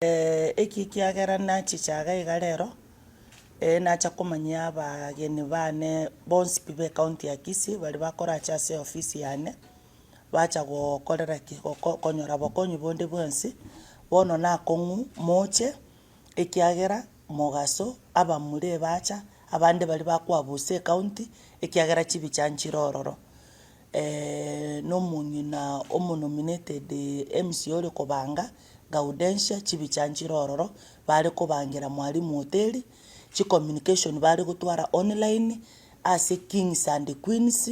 Eki ekiagera nachicha iga iga rero, nacha komanyia abageni bane bonsi pi be ecounty ya Kisii baria bakorache ase eofisi yane, bacha gokorera ki? Goko konyora bokonyi bonde bwensi, bono nakong'u moche, ekiagera mogaso abamura ebacha, abande baria bakoabusa ecounty, ekiagera chibicha nchire ororo. Na omong'ina omonominated MCA ore kobanga, Gaudensia chibicha nchire ororo, bare kobangera Mwalimu Hoteli, chicommunication bare gotwara online, ase Kings and Queens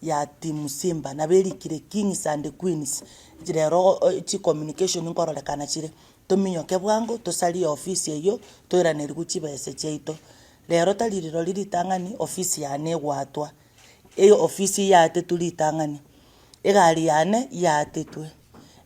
ya Team Simba, nabo erikire Kings and Queens, rero chicommunication nkororekana chire, tominyoke bwango tosarie ofisi eywo, toiranerigwe chibese chiaito. Rero tari rirori ritang'ani ofisi yane egwatwa. Eofisi yaetetwe ritang'ani, egari yane yaetetwe.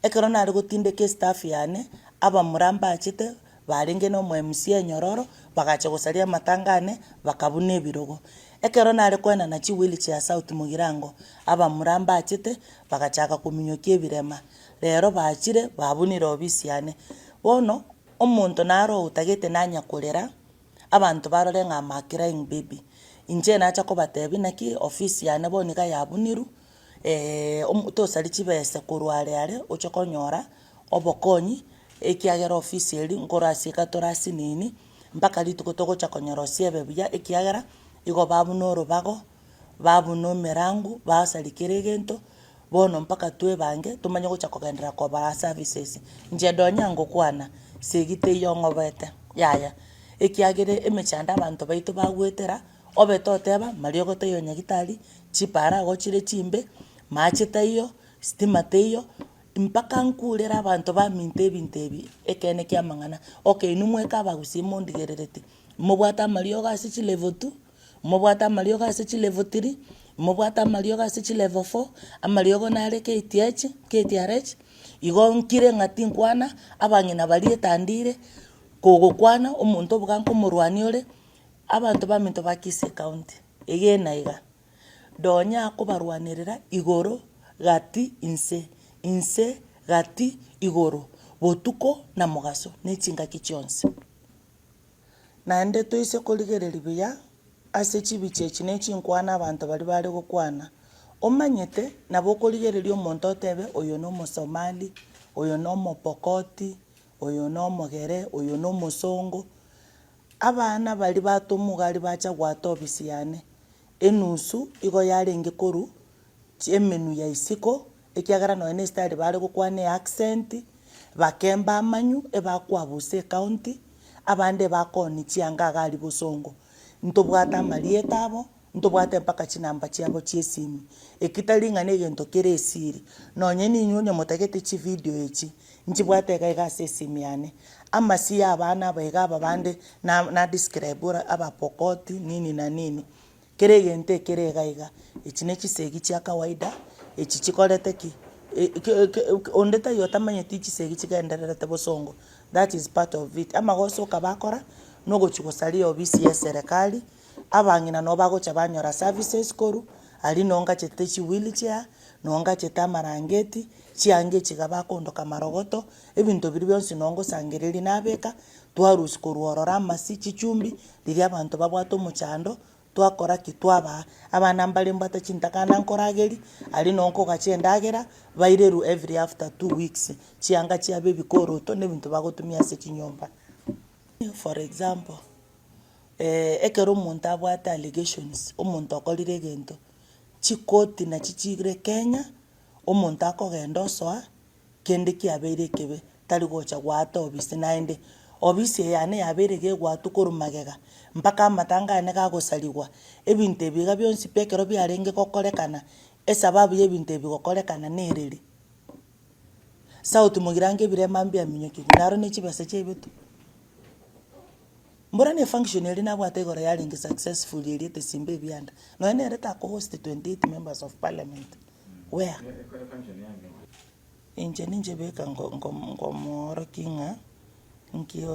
Ekero nare gotindeka estaff yane, abamura mbachete barenge na omo MCA enyororo, bagacha gosaria amatanga ane, bakabuna ebirogo. Ekero nare koenana chiwheelchair South Mugirango, abamura mbachete, bagachaka kominyokia ebirema. Rero bachire, babunire ofisi yane. Bono, omonto naro otagete nanya korera. Abanto barore ng'a am a crying baby. Inche nacha kobatebia naki ofisi yane bono iga yabunirwe, omo tosaria chibesa korwa are are oche konyora obokonyi, ekiagera ofisi eria nkorwa ase iga tore asinini, mpaka rituko togocha konyerosia ebe buya ekiagera, igo babuna orobago, babuna emerango, basaria kera egento, bono mpaka twebange tomanye gocha kogenderera kobaa services. Inche nonye ngokwana, segi teiyo ng'obete, yaya, ekiagera emechando abanto baito bagoetera, obe toteba mariogo taiyo nyagetari, chipara igo chire chimbe, mache taiyo, stima teiyo, mpaka nkurere abanto baminto ebinto ebi ekeene kia amang'ana. Okay inwe mweka abagusii mondigerereti, mobwate amariogo ase chilevel two. Mobwate amariogo ase chilevel three, mobwate amariogo ase chilevel four, amariogo nare KTH, KTRH, igo nkire ng'a tinkwana, abang'ina baria etandire, kogokwana omonto oboga nkomorwania ore, abanto baminto ba Kisii county, egena iga, nonya akobarwanerera igoro, gati, inse, inse, gati, igoro, botuko na mogaso, na echingaki chionsi. Naende toise korigereria buya ase chibicha echi ne chinkwana abanto baria bare gokwana, omanyete nabo okorigereria omonto otebe oyo na omosomali, oyo na omopokoti, oyo na omogere, oyo na omosongo. Abana baria batomwa iga bacha goata ofisi yane, enusu igo yarenge korwa emenwa ya isiko, ekiagera nonye na esitari bare gokwana eaccent, bake mbamanyu ebakwabusa ecounty, abande ebakoonia chianga iga aria bosongo. Ntobwate amarieta abo, ntobwate mpaka chinamba chiabo chia esimi. Eki tari ng'a na egento kere esiri, nonye ninywe onye motagete chividio echi, nchibwate iga iga ase esimi yane. Amasio ya abana aba iga aba bande na na describe ore abapokoti nini na nini. Kera egento ekere iga iga, echi ne chisegi chia kawaida, echi chikorete ki? Onde taiyo otamanyeti chisegi chigendererete bosongo, that is part of it. Amagoso okabakora, na ogochia gosaria eofisi ya eserekari, abang'ina nabo bagocha banyora services korwa, aria noo ngachete chi wheelchair, noo ngachete amarangeti, chianga echi iga bakondoka marogoto, ebinto biria bionsi noo ngosangereria nabeka, twarusia korwa ororo amasi, chichumbi, riria abanto babwate omochando, twakora ki? Twabaa. Abana mbare mbwate chintakana nkorageria, aria noo nkogacha endagera, bairerwe every after 2 weeks, chianga chiabo ebikoroto na ebinto bagotumia ase chinyomba. For example, ekero omonto abwate allegations, omonto okorire egento, chikoti nachi chire Kenya, omonto akogenda osoa. Kende kiabeire ekebe, tari gocha goata obisi naende. Obisi eye yane yabeire gegwatwa korwa magega, mpaka amatanga ane gagosarigwa. Ebinto ebi iga bionsi pi ekero biarenge gokorekana, esababu y'ebinto ebi gokorekana nereri? South Mugirango ebirema mbiaminyokigwe, naro ne chibesa chiaibetwe. Mbora ne function eria nabwate igoro yarenge successful eria etesimba ebianda, nonya nere takohost 28 members of parliament. Where? Inche ninche beka nkomoorokia ng'a nki.